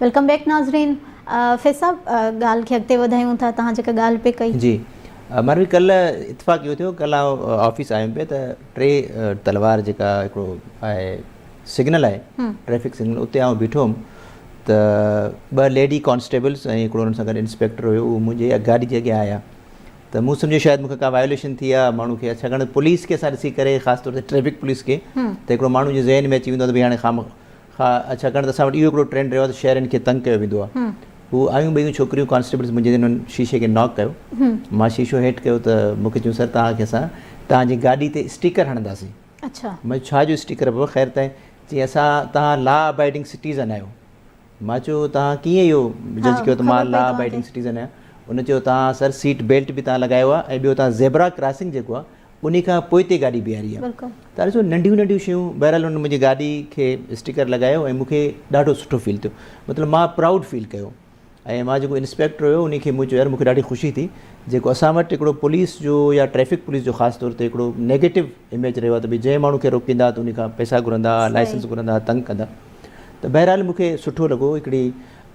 Welcome back ناظرين فيض صاحب ڳالهه کي اڳتي وڌايون ٿا توهان جيڪا ڳالهه پئي ڪئي. جي ماروي ڪلهه اتفاق اهو ٿيو ڪلهه آئون آفيس آيم پئي ته ٽي تلوار جيڪا هڪڙو آهي سگنل آهي ٽريفڪ سگنل اتي آئون بيٺو هوم ته ٻه ليڊي ڪانسٽيبلس ۽ هڪڙو انهن سان گڏ انسپيڪٽر هيو اهو منهنجي گاڏي جي اڳيان آيا ته مون سمجهيو شايد مونکي ڪا وايوليشن ٿي آهي ماڻهو کي ڇاڪاڻ ته پوليس کي اسان ڏسي ڪري خاص طور تي ٽريفڪ پوليس کي ته هڪڙو ماڻهو جي ذهن ۾ اچي ويندو آهي ته ڀئي هاڻي خام ها ڇاڪاڻ ته اسان وٽ اهو هڪڙو ٽرينڊ رهيو آهي ته شهرين کي تنگ ڪيو ويندو آهي. هو آيون ٻيون ڇوڪريون ڪانسٽيبلز منهنجي انهن شيشي کي ناڪ ڪيو. مان شيشو هيٺ ڪيو ته مون کي چيون سر توهان کي اسان توهان جي گاڏي تي اسٽيڪر هڻنداسين. مان چيو ڇا جو اسٽيڪر بابا خير ته آهي. چيائين اسان توهان لا ابائيڊنگ سٽيزن آهيو. مان چيو توهان ڪيئن اهو جج ڪيو ته مان لا ابائيڊنگ سٽيزن آهيان. ان چيو توهان سر سيٽ بيلٽ به توهان لڳايو آهي ۽ ٻيو توهان زيبرا ڪراسنگ جيڪو آهي انهي کان پوئتي گاڏي بيهاري آ ته ڏسو ننڍيون ننڍيون شيون بهرحال ان منهنجي گاڏي کي اسٽيڪر لڳايو ۽ مون کي ڏاڍو سٺو فيل ٿيو مطلب مان پرائوڊ فيل ڪيو ۽ مان جيڪو انسپيڪٽر هيو انهي کي مون چيو يار مون کي ڏاڍي خوشي ٿي جيڪو اسان وٽ هڪڙو پوليس جو يا ٽريفڪ پوليس جو خاص طور تي هڪڙو نيگيٽو اميج رهيو آ ته ڀئي جنهن ماڻهو کي روڪيندا ته انهي کان پئسا گهرندا لائسنس گهرندا تنگ ڪندا ته بهرحال مون کي سٺو لڳو هڪڙي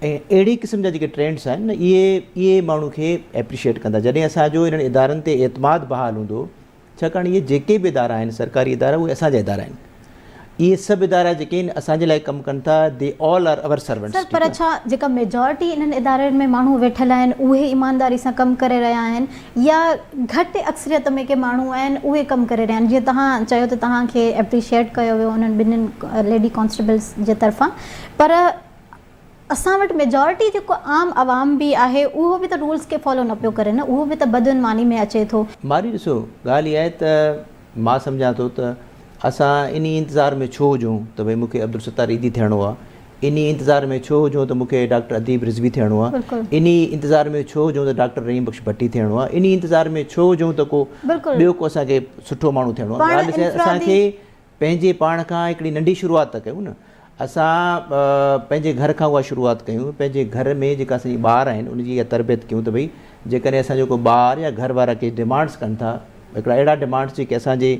۽ اهڙي قسم جا جيڪي ٽرينڊس آهن نه اهي اهي ماڻهو کي ايپريشيٽ ڪندا جڏهن اسان جو انهن ادارن تي اعتماد بحال هوندو ڇاڪاڻ اهي جيڪي به ادارا آهن سرڪاري ادارا اهي اسان جا ادارا آهن اهي سڀ ادارا جيڪي آهن اسان جي لاء ڪم ڪن ٿا the all are our servants sir پر ڇا جيڪا ميجارٽي انهن ادارن ۾ ماڻهو ويٺل آهن اهي ايمانداري سان ڪم ڪري رهيا آهن يا گهٽ اڪثريت ۾ ڪي ماڻهو آهن اهي ڪم ڪري رهيا آهن جيئن توهان چيو ته توهان کي ايپريشيٽ ڪيو ويو انهن ٻنهين ليڊي ڪانسٽيبلس جي طرفان پر اسان وٽ ميجارٽي جيڪو عام عوام به آهي اهو به ته رولز کي فالو نه پيو ڪري نه اهو به ته بدعنواني ۾ اچي ٿو. ماري ڏسو ڳالهه اها آهي ته مان سمجهان ٿو ته اسان انهي انتظار ۾ ڇو هجون ته ڀئي مون کي عبدالستار ايڌي ٿيڻو آهي انهي انتظار ۾ ڇو هجون ته مون کي ڊاڪٽر اديب رضوي ٿيڻو آهي انهي انتظار ۾ ڇو هجون ته ڊاڪٽر رحيم بخش ڀٽي ٿيڻو آهي انهي انتظار ۾ ڇو هجون ته ڪو ٻيو ڪو اسان کي سٺو ماڻهو ٿيڻو آهي ڳالهه ڏسي اسان کي پنهنجي پاڻ کان هڪڙي ننڍي شروعات ته ڪيون نه. اسان پنهنجي گهر کان اها شروعات ڪيون، پنهنجي گهر ۾ جيڪا اسان جي ٻار آهن ان جي اها تربيت ڪيون ته ڀئي جيڪڏهن اسان جو ڪو ٻار يا گهر وارا ڪي ڊمانڊس ڪن ٿا، هڪڙا اهڙا ڊمانڊس جيڪي اسان جي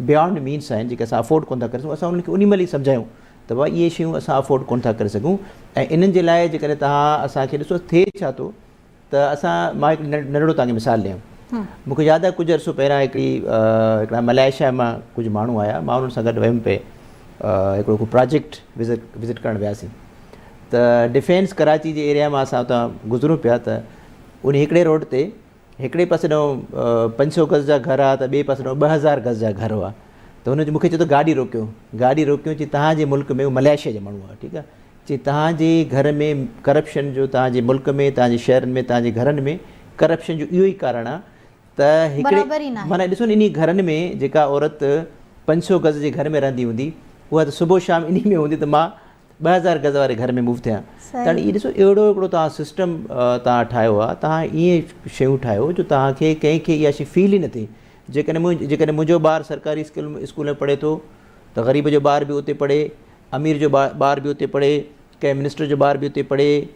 بيانڊ مينس آهن، جيڪي اسان افورڊ ڪونه ٿا ڪري سگهون، اسان انهن کي انهي مهل ئي سمجهايون ته بابا اهي شيون اسان افورڊ ڪونه ٿا ڪري سگهون ۽ انهن جي لاء جيڪڏهن توهان اسان کي ڏسو ٿئي ڇا ٿو ته اسان مان هڪ ننڍڙو توهان کي مثال ڏيان مون کي ياد آهي ڪجهه عرصو پهريان هڪڙي هڪڙا ملائيشيا مان ڪجهه ماڻهو آيا مان انهن سان گڏ ويم پئي هڪڙو ڪو پراجيڪٽ وزٽ وزٽ ڪرڻ وياسين ته ڊفينس ڪراچي جي ايريا مان اسان اتان گذرون پيا ته ان هڪڙي روڊ تي هڪڙي پاسي ڏانهن 500 گز جا گهر آ ته ٻئي پاسي ڏانهن 2000 گز جا گهر هئا ته هن مون کي چيو ته گاڏي روڪيو گاڏي روڪيو چي توهان جي ملڪ ۾ ملائيشيا جا ماڻهو هئا ٺيڪ آ چي توهان جي گهر ۾ ڪرپشن جو توهان جي ملڪ ۾ توهان جي شهرن ۾ توهان جي گهرن ۾ ڪرپشن جو اهو ئي ڪارڻ آ ته هڪڙي معنيٰ ڏسو نه انهي گهرن ۾ جيڪا عورت 500 گز جي گهر ۾ رهندي هوندي اها ته صبح شام انهي ۾ هوندي ته مان 2000 گز واري گهر ۾ موو ٿيان ته هاڻي اهي ڏسو اهڙو هڪڙو توهان سسٽم توهان ٺاهيو آ توهان ائين شيون ٺاهيو جو توهان کي ڪنهن کي اها شي فيل ئي نه ٿئي جيڪڏهن جيڪڏهن منهنجو ٻار سرڪاري اسڪول ۾ پڙهي ٿو ته غريب جو ٻار به اتي پڙهي امير جو ٻار به اتي پڙهي، ڪنهن منسٽر جو ٻار به اتي پڙهي،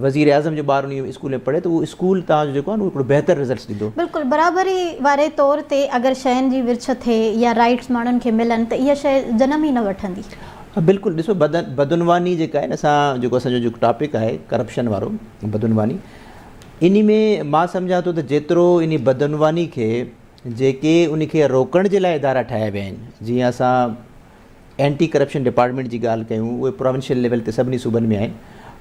وزير اعظم جو ٻار انهي اسڪول ۾ پڙهي ته اهو اسڪول توهان جو جيڪو آهي نه اهو هڪڙو بهتر رزلٽس ڏيندو. بلڪل برابري واري طور تي اگر شين جي ورڇ ٿئي يا رائيٽس ماڻهن کي ملن ته اها شيء جنم ئي نه وٺندي. ها بلڪل ڏسو بدعنواني جيڪا آهي نه اسان جيڪو اسان جو جيڪو ٽاپڪ آهي ڪرپشن وارو بدعنواني انهي ۾ مان سمجهان ٿو ته جيترو انهي بدعنواني کي جيڪي انهي کي روڪڻ جي لاء ادارا ٺاهيا ويا آهن جيئن اسان اينٽي ڪرپشن ڊپارٽمينٽ جي ڳالهه ڪيون اهي پراونشل ليول تي سڀني صوبن ۾ آهن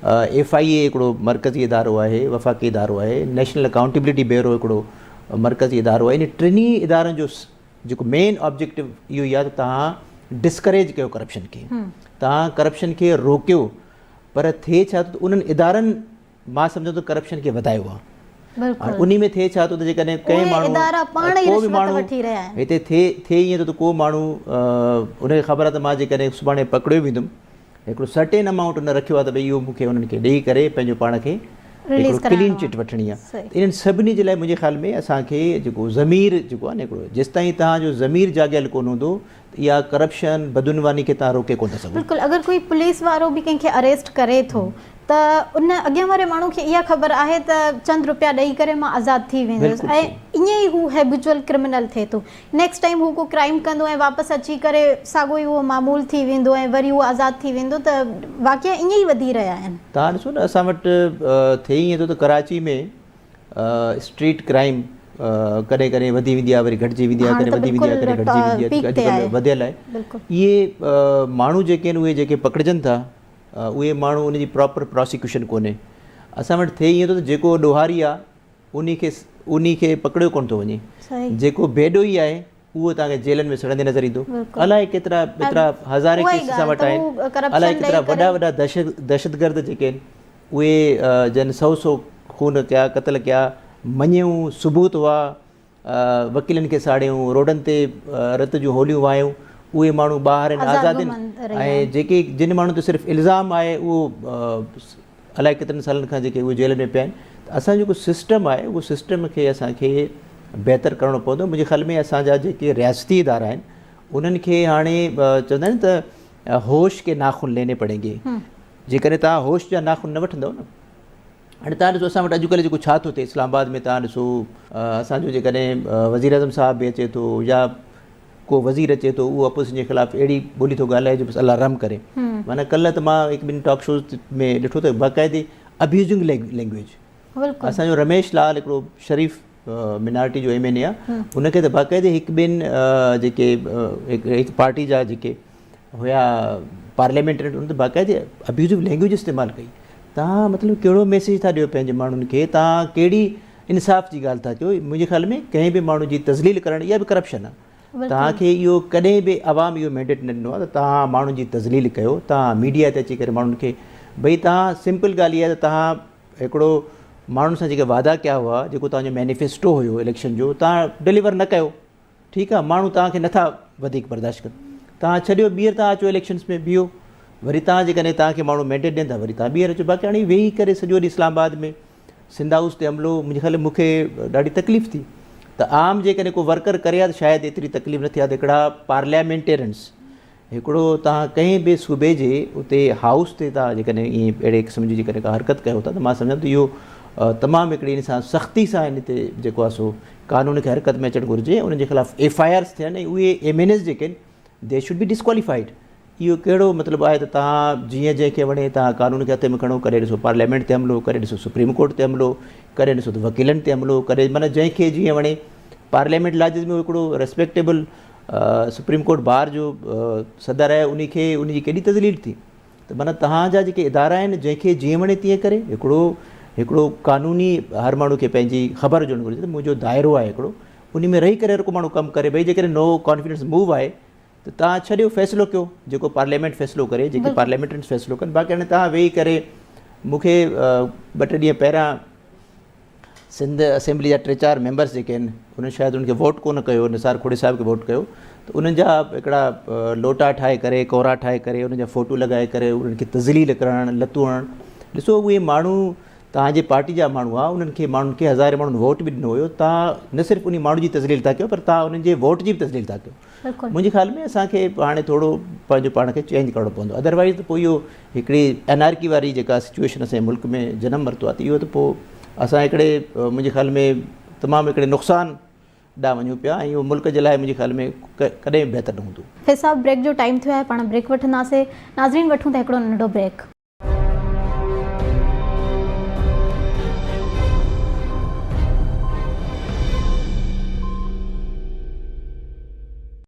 ايف I اي هڪڙو مرڪزي ادارو آهي وفاقي ادارو آهي نيشنل اڪائونٽيبلٽي بيورو هڪڙو مرڪزي ادارو آهي ان ٽنهي ادارن جو جيڪو مين آبجيڪٽو اهو ئي آهي ته توهان ڊسڪريج ڪيو ڪرپشن کي توهان ڪرپشن کي روڪيو پر ٿئي ڇا ٿو ته انهن ادارن مان سمجهان ٿو ڪرپشن کي وڌايو آهي. هاڻي انهي ۾ ٿئي ڇا ٿو ته جيڪڏهن ڪنهن ماڻهو ڪو به ماڻهو هتي ٿئي ٿئي ائين ٿو ته ڪو ماڻهو ان کي خبر آهي ته مان جيڪڏهن سڀاڻي پڪڙيو ويندم هڪڙو سرٽين امائونٽ ان رکيو آهي ته ڀئي اهو مون کي انهن کي ڏيئي ڪري پنهنجو پاڻ کي هڪڙو ڪلين چٽ وٺڻي آهي ته انهن سڀني جي لاء منهنجي خيال ۾ اسان کي جيڪو ضمير جيڪو آهي نه هڪڙو جيستائين توهان جو ضمير جاڳيل ڪونه هوندو ته اها ڪرپشن بدعنواني کي توهان روڪي ڪونه ٿا سگهو. بلڪل اگر ڪوئي پوليس وارو به ڪنهن کي اريسٽ ڪري ٿو ته ان اڳيان واري ماڻهو کي اها خبر آهي ته چند روپيا ڏئي ڪري مان آزاد ٿي ويندس ۽ ائين ئي هو هيبيچوئل ڪرمنل ٿئي ٿو. نيڪسٽ ٽائيم هو ڪو ڪرائيم ڪندو ۽ واپس اچي ڪري ساڳو ئي اهو معمول ٿي ويندو ۽ وري هو آزاد ٿي ويندو ته واقعا ائين ئي وڌي رهيا آهن. توهان ڏسو نه اسان وٽ ٿئي ائين ٿو ته ڪراچي ۾ اسٽريٽ ڪرائيم ڪڏهن ڪڏهن وڌي ويندي آهي وري گهٽجي ويندي آهي ڪڏهن وڌي ويندي آهي ڪڏهن گهٽجي ويندي آهي اڄڪلهه وڌيل آهي اهي ماڻهو جيڪي آهن اهي جيڪي پڪڙجن ٿا اهي ماڻهو ان جي پراپر پراسيڪيوشن ڪونهي اسان وٽ ٿئي ائين ٿو ته جيڪو ڏوهاري آهي انهي کي انهي کي پڪڙيو ڪونه ٿو وڃي جيڪو بي ڏوهي آهي اهو توهان کي جيلن ۾ سڙندي نظر ايندو الائي ڪيترا ايترا هزارين ڪيس اسان وٽ آهن الائي ڪيترا وڏا وڏا دهشتگرد جيڪي آهن اهي جن سو سو خون ڪيا قتل ڪيا مڃيون ثبوت هئا وڪيلن کي ساڙيون، روڊن تي رت جون هوليون وهايون، اهي ماڻهو ٻاهر آهن آزاد آهن ۽ جيڪي جن ماڻهن تي صرف الزام آهي اهو الائي ڪيترن سالن کان جيڪي اهي جيلن ۾ پيا آهن ته اسان جو جيڪو سسٽم آهي اهو سسٽم کي اسان کي بهتر ڪرڻو پوندو منهنجي خيال ۾ اسان جا جيڪي رياستي ادارا آهن انهن کي هاڻي چوندا آهن ته هوش ڪي ناخن ليني پڙين گي جيڪڏهن توهان هوش جا ناخن نه وٺندو نه هاڻي تهان ڏسو اسان وٽ اڄڪلهه جيڪو ڇا ٿو ٿئي اسلام آباد ۾ تهان ڏسو اسان جو جيڪڏهن وزير اعظم صاحب به اچي ٿو يا ڪو وزير اچي ٿو اهو اپوزيشن جي خلاف اهڙي ٻولي ٿو ڳالهائي جو بس الله رحم ڪري معنی ڪلهه ته مان هڪ ٻن ٽاڪ شوز ۾ ڏٺو ته باقاعدي ابيوزنگ لينگويج اسان جو رميش لال هڪڙو شريف مينارٽي جو ايم اين اي آ ان کي ته باقاعدي هڪ ٻن جيڪي هڪ پارٽي جا جيڪي هيا پارليامينٽرين ان ته باقاعدي ابيوزو لينگويج استعمال ڪئي تان مطلب ڪهڙو ميسيج ٿا ڏيو پنهنجي ماڻهن کي تان ڪهڙي انصاف جي ڳالهه ٿا ڪيو منهنجي خيال ۾ ڪنهن به ماڻهو جي تذليل ڪرڻ اها به ڪرپشن آ تان کي اهو ڪڏهن به عوام اهو مينڊيٽ نه ڏنو آ ته تان ماڻهن جي تذليل ڪيو تان ميڊيا تي اچي ڪري ماڻهن کي ڀئي تان سمپل ڳالهه اها ته تان هڪڙو ماڻهن سان جيڪي وعدا ڪيا هئا جيڪو توهان جو مينيفيسٽو هيو اليڪشن جو توهان ڊليور نه ڪيو ٺيڪ آهي ماڻهو توهان کي نٿا وڌيڪ برداشت ڪن توهان ڇڏيو ٻيهر توهان اچو اليڪشنس ۾ بيهو وري توهان جيڪڏهن توهان کي ماڻهو مينڊيٽ ڏين ٿا وري توهان ٻيهر اچو باقي هاڻي ويهي ڪري سڄو ڏينهن اسلام آباد ۾ سنڌ هائوس تي حملو منهنجي خيال مون کي ڏاڍي تڪليف ٿي ته عام جيڪڏهن ڪو ورڪر ڪري ها ته شايد ايتري تڪليف نه ٿئي ها ته هڪڙا پارليامينٽيرنس هڪڙو توهان ڪنهن به صوبي جي اتي هائوس تي توهان جيڪڏهن ائين اهڙي قسم جي جيڪڏهن ڪا حرڪت ڪيو ٿا ته مان سمجهان ٿو اهو تمام هڪڙي ان سان سختي سان ان تي جيڪو آهي سو قانون کي حرڪت ۾ اچڻ گهرجي انهن جي خلاف ايف I آرز ٿين ۽ اهي ايم اين ايز جيڪي آهن the should be disqualified اهو ڪهڙو مطلب آهي ته توهان جيئن جنهن کي وڻي توهان قانون کي هٿ ۾ کڻو ڪڏهن ڏسو پارليامينٽ تي حملو ڪڏهن ڏسو سپريم ڪورٽ تي حملو ڪڏهن ڏسو ته وڪيلن تي حملو ڪڏهن معنيٰ جنهن کي جيئن وڻي پارليامينٽ لاجز ۾ هڪڙو ريسپيڪٽيبل سپريم ڪورٽ بار جو صدر آهي ان کي ان جي ڪيڏي تذليل ٿي ته معنيٰ توهان جا جيڪي ادارا آهن جنهن کي جيئن وڻي تيئن ڪري هڪڙو هڪڙو قانوني هر ماڻهو کي پنهنجي خبر هجڻ گهرجي ته منهنجو دائرو آهي هڪڙو ان ۾ رهي ڪري هر ڪو ماڻهو ڪم ڪري ڀئي جيڪڏهن نو ڪانفيڊنس موو آهي ته توهان ڇڏيو فيصلو ڪيو جيڪو پارليامينٽ فيصلو ڪري جيڪي پارليامينٽرنس فيصلو ڪن باقي هاڻي توهان ويهي ڪري مون کي ٻه ٽي ڏينهن پهريان سنڌ اسيمبلي جا ٽي چار ميمبرس جيڪي آهن انهن شايد انهن کي ووٽ ڪونه ڪيو نثار کوڙي صاحب کي ووٽ ڪيو ته انهن جا هڪڙا لوٽا ٺاهي ڪري ڪورا ٺاهي ڪري انهن جا فوٽو لڳائي ڪري انهن کي تذليل ڪرڻ لتون هڻڻ ڏسو اهي ماڻهو توهان جي پارٽي جا ماڻهو هئا انهن کي ماڻهن کي هزارين ماڻهن ووٽ به ڏنو هيو توهان نه صرف انهي ماڻهو جي تذليل ٿا ڪيو پر توهان انهن جي ووٽ جي به تذليل ٿا ڪيو منهنجي خيال ۾ اسان کي هاڻي ٿورو پنهنجو پاڻ کي چينج ڪرڻو پوندو ادروائز ته پوء اهو هڪڙي انارڪي واري جيڪا سچويشن اسان جي ملڪ ۾ جنم ورتو آهي ته اهو ته پوء اسان هڪڙي منهنجي خيال ۾ تمام هڪڙي نقصان ڏانهن وڃون پيا ۽ اهو ملڪ جي لاء منهنجي خيال ۾ ڪڏهن به بهتر نه هوندو. فيض صاحب بريڪ جو ٽائيم ٿيو آهي پاڻ بريڪ وٺنداسين ناظرين وٺون ٿا هڪڙو ننڍڙو بريڪ.